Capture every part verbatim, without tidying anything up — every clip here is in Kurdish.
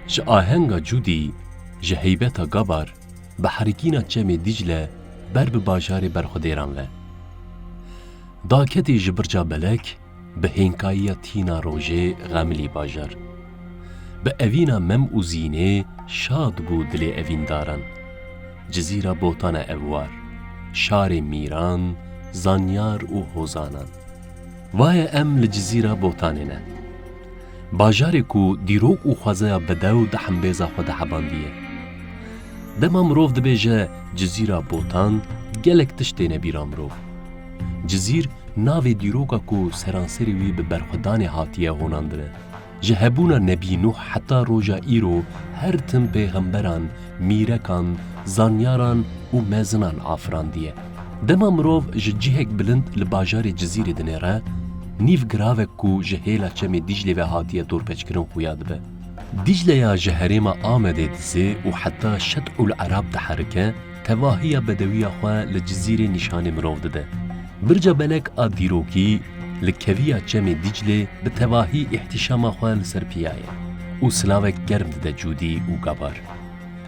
Ji ahenga Cûdî, ji heybeta Gabar, bi herikîna çemê Dîcle ber bi bajarê Berxwedêran ve. Daketê ji birca Belek, bi hênkayiya tîna rojê xemilî bajar. Bi evîna Mem û Zînê şad bû dilê evîndaran. Cizîra Botan e ev war, şarê mîran, zanyar û hozanan. Vaye em li Cizîra Botanê ne. Bajarê ku dîrok û xwezeya bedew di hembêza xwe de hebandiye. Dema mirov dibêje Cizîra Botan, gelek tişt têne bîra mirov. Cizîr navê dîroka ku seranserê wî bi berxwedanê hatiye honandine. Ji hebûna Nebî Nuh heta roja îro her tim pêxemberan, mîrekan, zanyaran û mezinan afirandiye. Dema mirov ji cihek bilind li bajarê Cizîrê dinêre, nîv giravek ku ji hêla çemê Dîclê ve hatiye dorpêçkirin xuya dibe. Dîcleya ji herêma Amedê dizê û heta Şet'ul Erab diherike, tevahiya bedewiya xwe li Cizîrê nîşanê mirov dide. Birca Belek a dîrokî li keviya çemê Dîclê bi tevahî îhtîşama xwe li ser piya ye û silavek germ dide Cûdî û Gabar.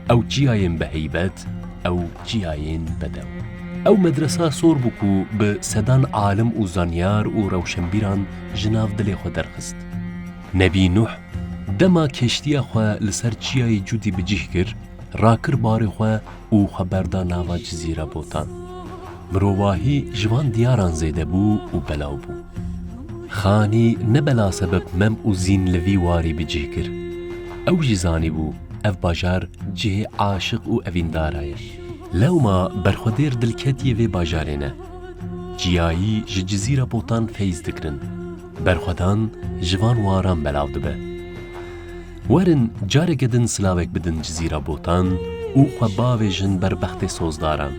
Ew çiyayên bi heybet, ew çiyayên bedew. Ew medresa sor bû ku bi sedan alim û zanyar û rewşenbîran ji nav dilê xwe derxist. Nebî Nuh dema keştiya xwe li ser çiyayê Cûdî bi cih kir, rakir barê xwe û xwe berda nava Cizîra Botan. Mirovahî ji van diyaran zêde bû û belaw bû. Xanî ne bela sebeb Mem û Zîn li vî warî bi cih kir. Ew jî zanîbû ev bajar cihê aşiq û evîndara ye. Lewma berxwedêr dilketiyê vê bajarê ne. Çiyayî ji Cizîra Botan feyz digirin. Berxwedan ji van waran belav dibe. Werin careke din silavek bidin Cizîra Botan û xwe bavêjin ber bextê sozdaran.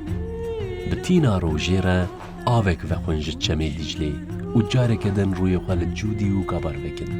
Bi tîna rojê re avek vexwin ji çemê Dîclê û careke din rûyê xwe li Cûdî û Gabar vekin.